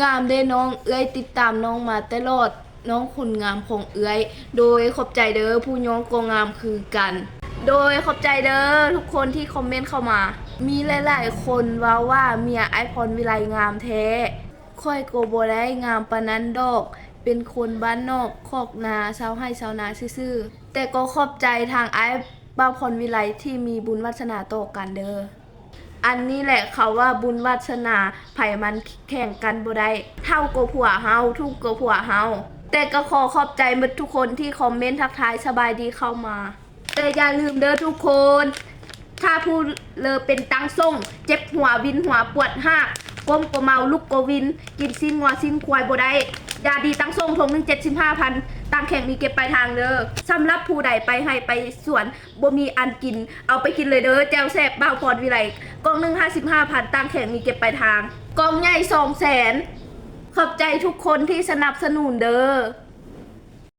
ງາມເດ້ນ້ອງ ເອື້ອຍຕິດຕາມນ້ອງມາຕະຫຼອດ ນ້ອງຄົນງາມຂອງເອື້ອຍ. ໂດຍຂອບໃຈເດີ ຜູ້ຍ້ອງກໍງາມຄືກັນ. ໂດຍຂອບໃຈເດີທຸກຄົນທີ່ຄອມເມັນເຂົ້າມາ. ມີຫຼາຍໆຄົນເວົ້າວ່າເມຍອ້າຍພອນວິໄລງາມແທ້. ຂ້ອຍກໍບໍ່ໄດ້ງາມປານນັ້ນດອກ ເປັນຄົນບ້ານນອກຄອກນາ ຊາວໄຮ່ຊາວນາຊື່ໆ. ແຕ່ກໍຂອບໃຈທາງອ້າຍບ່າວພອນວິໄລທີ່ມີບຸນວາດສະໜາຕໍ່ກັນເດີ. ອັນນີ້ແຫຼະເຂົາວ່າບຸນວາດສະໜາ ໃຜມັນແຂ່ງກັນບໍ່ໄດ້ ເຖົ້າກໍຜົວເຮົາ ທຸກກໍຜົວເຮົາ. ແຕ່ກໍຂໍຂອບໃຈໝົດທຸກຄົນທີ່ຄອມເມັນທັກທາຍສະບາຍດີເຂົ້າມາ. ແຕ່ຢ່າລືມເດີທຸກຄົນ ຖ້າຜູ້ເລີເປັນຕັງຊົງ ເຈັບຫົວ ວິນຫົວ ປວດຮາກ ກົ້ມກໍເມົາ ລຸກກໍວິນ ກິນຊີ້ນງົວຊີ້ນຄວາຍບໍ່ໄດ້. ຢາດີຕັງຊົງ ຖົງໜຶ່ງ ເຈັດສິບຫ້າພັນ ຕ່າງແຂງມີເກັບປາຍທາງເດີ. ສຳລັບຜູ້ໃດໄປໄຮ່ໄປສວນ ບໍ່ມີອັນກິນ ເອົາໄປກິນເລີຍເດີ ແຈ່ວແຊບບ່າວພອນວິໄລ. ກ່ອງໜຶ່ງ ຫ້າສິບຫ້າພັນ ຕ່າງແຂງມີເກັບປາຍທາງ. ກ່ອງໃຫຍ່ ສອງແສນ. ຂອບໃຈທຸກຄົນທີ່ສະໜັບສະໜູນເດີ.